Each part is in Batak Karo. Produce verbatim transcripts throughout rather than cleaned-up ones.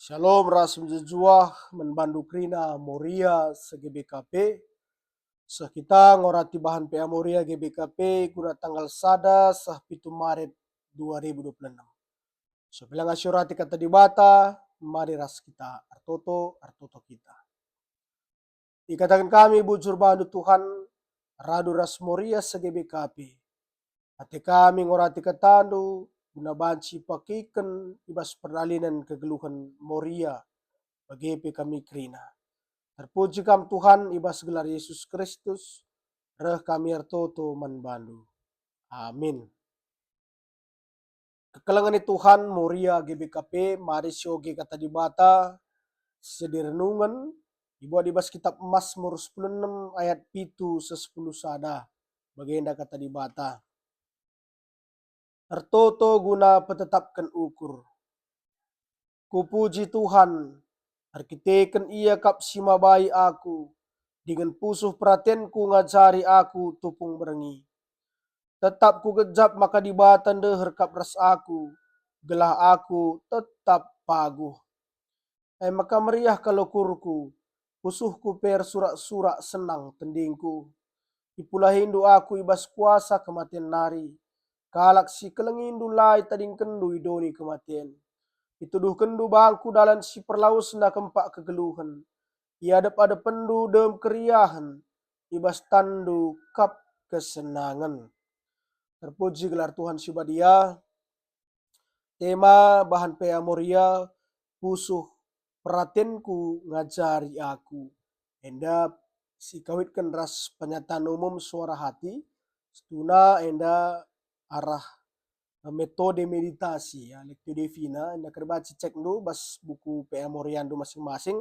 Shalom ras mejuah-juah man bandu kerina Moria se-G B K P. Seh kita ngorati bahan P A Moria G B K P guna tanggal sada seh pitu Maret dua ribu dua puluh enam. Sebelum ngasi orati kata Dibata, mari ras kita ertoto, ertoto kita. Ikataken kami bujur bandu Tuhan, radu ras Moria se-G B K P. Ate kami ngorati kataNdu, guna banci ipakiken i bas perdalanen kegeluhen Moria, bage pe kami kerina. Terpuji Kam Tuhan, i bas gelar Yesus Kristus, reh kami ertoto man bandu. Amin. Kekelengen ni Tuhan, Moria G B K P, mari sioge kata Dibata, sedi renungen, ibuat i bas kitab Masmur sepuluh enam ayat pitu seh sepuluh sada, bagenda kata Dibata. Ertoto guna petetapken ukur. Kupuji Tuhan, erkiteken Ia kap si mabai aku, dingen pusuh peratenku ngajari aku tupung berngi. Tetap kugejap maka Dibata ndeher kap ras aku, gelah aku tetap paguh. E maka meriah kal ukurku, pusuhku pe ersurak-surak senang tendingku. IpulahiNdu aku i bas kuasa kematen nari. Kalak si kelengiNdu la itadingkenNdu i doni kematen. Ituduhkenndu bangku dalan si perlawesna kempak kegeluhen. Iadep-adepenndu dem keriahen, i bas tanNdu kap kesenangen. Terpuji gelar Tuhan si Badia. Tema bahan P A Moria, pusuh peratenku ngajari aku. Enda sikawitken ras pernyataan umum suara hati, situhuna enda arah metode meditasi, ya, Lectio Divina, enda kerbaci cekndu bas buku P A Moriandu masing-masing.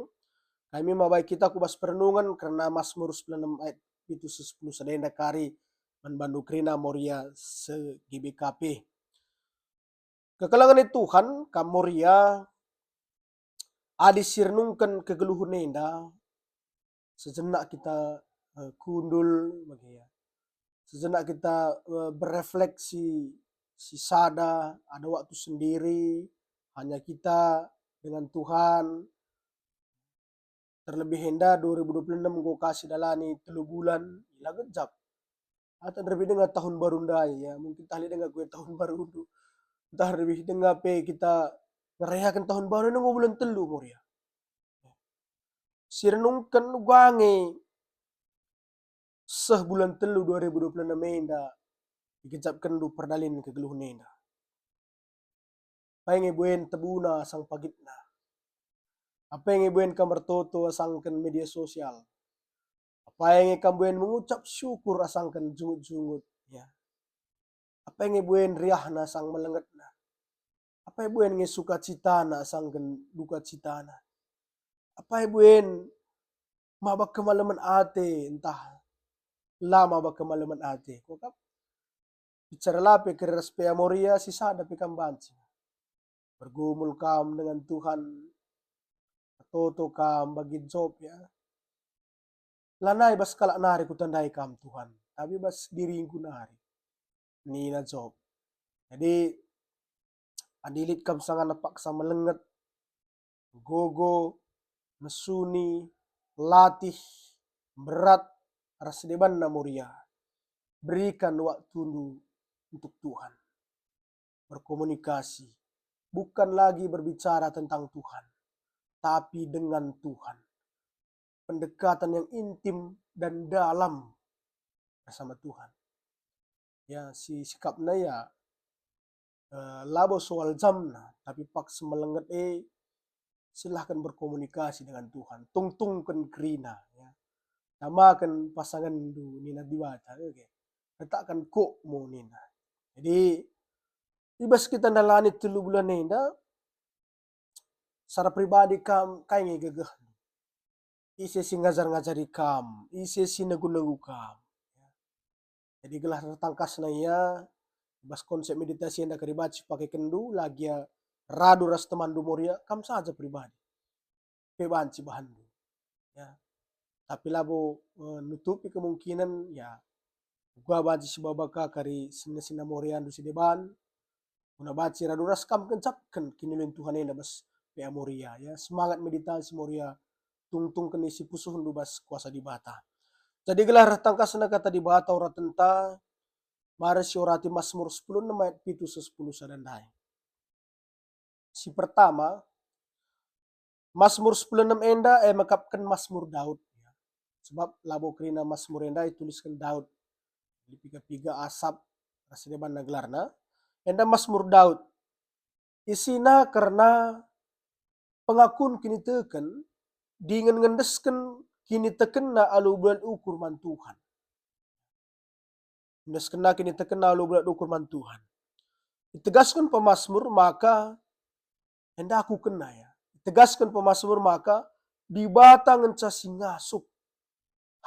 Kami mabai kita ku bas perenungen kerna Masmur sepuluh enam ayat pitu seh sepuluh sada enda kari man bandu kerina Moria se-G B K P. Kekelengen ni Tuhan, kam Moria, adi sirenungken kegeluhen enda, sejenak kita, eh, kundul, bage ya. Sejenak kita, eh, berefleksi, si sada, ada waktu sendiri, hanya kita dengan Tuhan. Terlebih enda dua ribu dua puluh enam enggo ka sidalani telu bulan, la gejap. Ata nderbih denga tahun baru ndai, ya, mungkin ntah lit denga kue tahun baru, ntah nderbih denga pe kita ngerayaken tahun baru, enggo bulan telu, Moria. Sirenungken uga nge seh bulan telu dua ribu dua puluh enam enda, igejapkenndu perdalanen kegeluhen enda. Apai nge buen tebuna asang pagitna? Apai nge buen kam ertoto asangken media sosial? Apai nge kam buen mengucap syukur asangken jungut-jungut, ya? Apai nge buen riahna asang melengetna? Apai buen nge sukacitana asangken dukacitana? Apai buen maba kemalemen ate, ntah la maba kemalemen ate? Kuakap, bicara la pe keri ras P A Moria, si sada pe kam banci. Bergumul kam dengan Tuhan, ertoto kam bagi Job, ya. Lanai bas kalak nari kutandai kam, Tuhan, tapi bas diringku nari, nina Job. Jadi, adi lit kam sangana paksa melenget, gogo, mesuni, latih, berat, ras debanna Moria, berikan waktundu untuk Tuhan. Berkomunikasi, bukan lagi berbicara tentang Tuhan, tapi dengan Tuhan. Pendekatan yang intim dan dalam bersama Tuhan. Ya, si sikapna ya, eh, labo soal jamna, tapi paksa melenget e, silahkan berkomunikasi dengan Tuhan, tungtungken kerina, ya. Tamaken pasangenndu, nina Dibata, oke. Letakkan kokmu, nina. Jadi, i bas kita ndalani telu bulan enda, secara pribadi kam, kai nge gegehndu? Ise si ngajar-ngajari kam? Ise si negu-negu kam? Jadi gelah tertangkasna ia, bas konsep meditasi enda keribaci pakekenndu, la gia radu ras temanndu Moria, kam saja pribadi pe banci bahanndu. Ya. Tapi labo, eh, nutupi kemungkinan, ya, uga banci sibaba ka kari senina-senina Moriandu si deban, guna banci radu ras kam ngejapken kiniulen Tuhan enda bas P A Moria, ya. Semangat meditasi Moria, tungtungken isi pusuhndu bas kuasa Dibata. Jadi gelah tangkasna kata Dibata oratenta, mari siorati Masmur sepuluh enem ayat pitu seh sepuluh sada ndai. Si pertama, Masmur sepuluh enem enda, eh, mekapken Masmur Daud. Sebab labo kerina Masmur enda itulisken Daud. Jadi piga-piga Asap, ras debanna gelarna. Enda Masmur Daud. Isina kerna pengakun kiniteken, dingen ngendesken kinitekenna alu bulat ukur man Tuhan. Ngendeskenna kinitekenna alu bulat ukur man Tuhan. Itegasken pemasmur maka, enda aku kena ya. Itegasken pemasmur maka, Dibata ngenca si ngasup.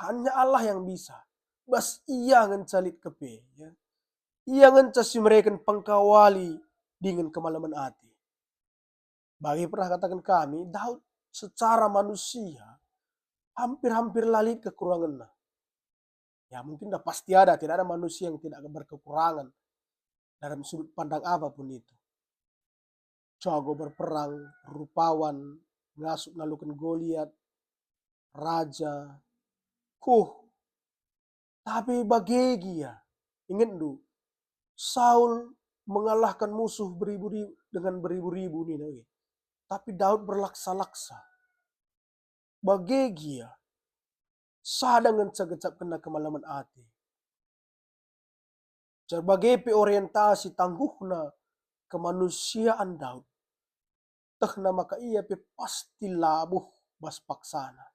Hanya Allah yang bisa. Bas Ia ngenca lit kepe, ya. Ia ngenca si mereken pengkawali dingen kemalemen ate. Bagi pernah kataken kami, Daud secara manusia hampir-hampir la lit kekurangenna. Ya, mungkin dah pasti ada, tidak ada manusia yang tidak berkekurangan dalam sudut pandang apapun itu. Jago berperang, rupawan, ngasup naluken Goliat, raja, kuh. Tapi bage gia, ingetndu, Saul mengalahkan musuh beribu-ribu, dengan beribu-ribu nina, eh. Tapi Daud berlaksa-laksa. Bage gia, sada ngenca gejapkenna kemalemen ate. Jar bage pe orientasi tangguhna kemanusiaan Daud, tehna maka ia pe pasti labuh bas paksana.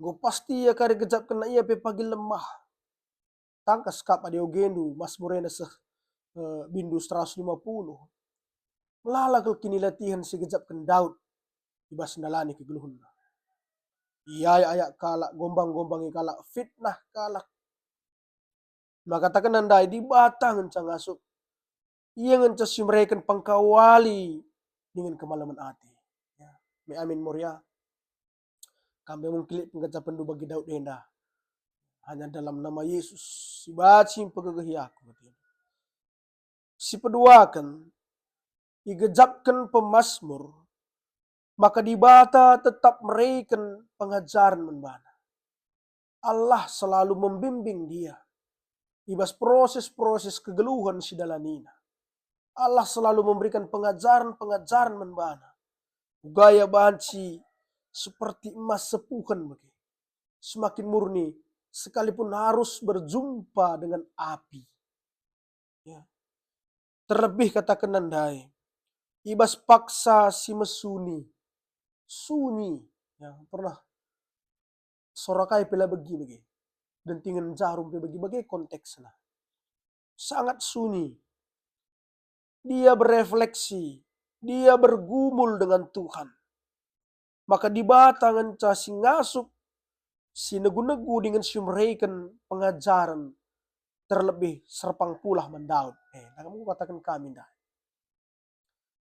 Enggo pasti ia kari gejapkenna ia pe pagi lemah. Tangkas kap adi ogendu Masmur enda seh, eh, bindu seratus lima puluh. Melala kal kinilatihen si gejapken Daud i bas ndalani kegeluhenna. Iayak-ayak kalak, gombang-gombangi kalak, fitnah kalak. Maka katakenna ndai, Dibata ngenca ngasup. Ia ngenca si mereken pengkawali dingen kemalemen ate. Ya, me amin Moria. Kam pe mungkin lit pengkecapenndu bagi Daud enda. Hanya dalam nama Yesus, si banci mpegegehi aku, katena. Si peduaken, igejapken pemasmur, maka Dibata tetap mereken pengajaren man bana. Allah selalu membimbing dia i bas proses-proses kegeluhen si dalanina. Allah selalu memberikan pengajaren-pengajaren man bana. Uga ia banci seperti emas sepuhen bage. Semakin murni, sekalipun harus berjumpa dengan api. Ya. Terlebih katakenna ndai, i bas paksa si mesuni, sunyi, ya, pernah sora kai pe la begi bage, dentingen jarum pe begi bage konteksna. Sangat sunyi. Dia berefleksi, dia bergumul dengan Tuhan. Maka Dibata ngenca si ngasup, si negu-negu dingen si mereken pengajaren, terlebih serpang pulah man Daud. Eh, nah, kamu kataken kami ndai.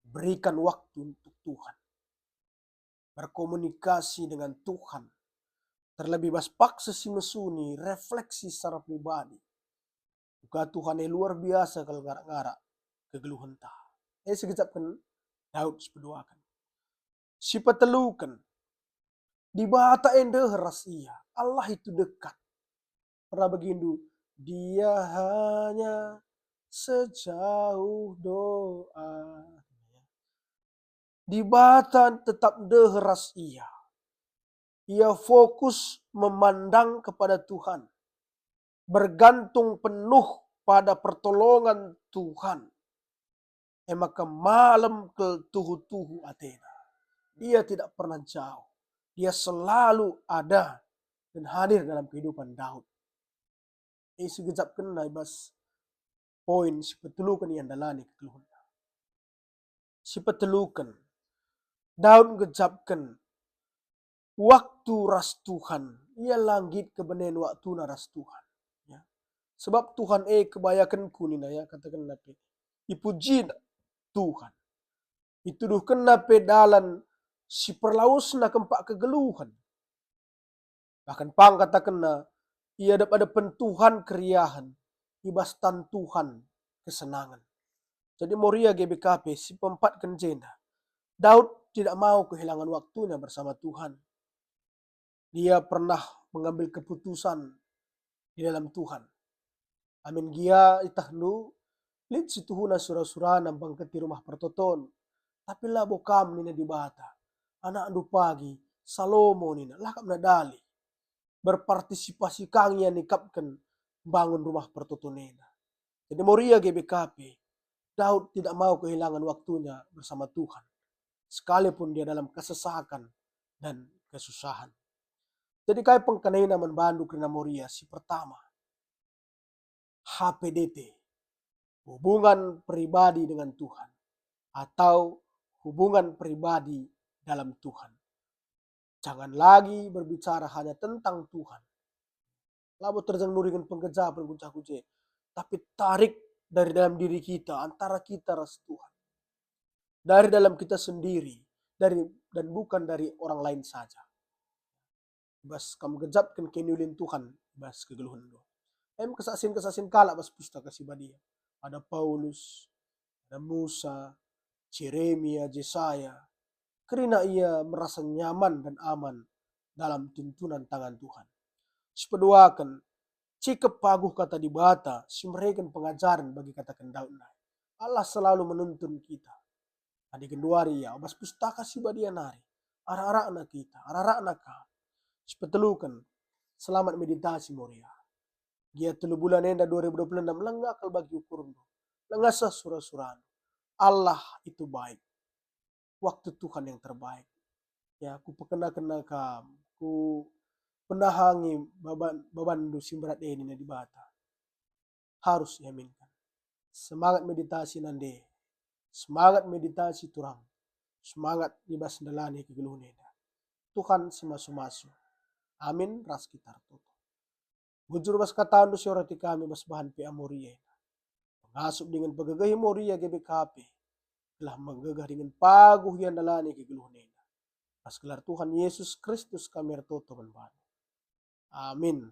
Berikan waktu untuk Tuhan. Berkomunikasi dengan Tuhan. Terlebih bas paksa si mesuni, refleksi secara pribadi. Uga Tuhan e luar biasa kal ngarak-ngarak kegeluhenta. E, si gejapken Daud si peduaken. Si peteluken, Dibata e ndeher ras ia, Allah itu dekat. Pernah begindu, "Dia hanya sejauh doa." Dibata tetap ndeher ras ia. Ia fokus memandang kepada Tuhan, bergantung penuh pada pertolongan Tuhan. E maka malem kal tuhu-tuhu atena. Dia tidak pernah jauh. Dia selalu ada dan hadir dalam kehidupan Daud. E, si gejapkenna i bas poin si peteluken ia ndalani kegeluhenna. Si peteluken, Daud ngejapken waktu ras Tuhan, ia la nggit kebenen waktuna ras Tuhan. Ya. Sebab Tuhan e kebayakenku nina, ya, katakenna pe. Ipujina Tuhan. Ituduhkenna pe dalan si perlawesna kempak kegeluhen. Bahkan pang katakenna, i adep-adepen Tuhan keriahen, i bas tan Tuhan kesenangen. Jadi Moria G B K P si peempatken jenda. Daud tidak mau kehilangan waktunya bersama Tuhan. Dia pernah mengambil keputusan di dalam Tuhan. Amin gia itahndu, lit situhuna sura-surana mbangketi rumah pertoton. Tapi labo kam, nina Dibata. Anakndu pagi, Salomo, nina, la kam nadali. Berpartisipasi ka nge ia nikapken mbangun rumah pertoton enda. Jadi Moria G B K P, Daud tidak mau kehilangan waktunya bersama Tuhan, sekalipun dia dalam kesesakan dan kesusahan. Jadi kai pengkenana man bandu kerina Moria? Si pertama, H P D T, hubungan pribadi dengan Tuhan, atau hubungan pribadi dalam Tuhan. Jangan lagi berbicara hanya tentang Tuhan. Labo terjeng nuringen penggejapen ku ja ku je, tapi tarik dari dalam diri kita, antara kita ras Tuhan. Dari dalam kita sendiri, dari, dan bukan dari orang lain saja. Bas kam gejapken kiniulin Tuhan bas kegeluhenndu. Em kesaksian-kesaksian kalak bas Pustaka Si Badia. Ada Paulus, ada Musa, Jeremia, Jesaya. Kerina ia merasa nyaman dan aman dalam tuntunan tangan Tuhan. Sipeduaken, cikep paguh kata Dibata si mereken pengajaren bagi kataken Daud nai. Allah selalu menuntun kita. Adi genduari ia, bas Pustaka Si Badia nari, arak-arakna kita, arak-arakna kam. Sipeteluken, selamat meditasi Moria. Gia telu bulan enda dua ribu dua puluh enam langa kal bagi ukurndu, langa seh sura-surandu. Allah itu baik. Waktu Tuhan yang terbaik. Ya, ku pekena-kena kam, ku penahangi baban, babanndu si mberat e, nina Dibata. Harus iaminken. Semangat meditasi nande, semangat meditasi turang, semangat i bas ndalani kegeluhen enda. Tuhan si masu-masu. Amin ras kita ertoto. Bujur bas katandu si orati kami bas bahan P A Moria enda. Pengasup dingen pegegehi Moria G B K P, gelah megegeh dingen paguh ia ndalani kegeluhen enda. Bas gelar Tuhan Yesus Kristus kami ertoto man bandu. Amin.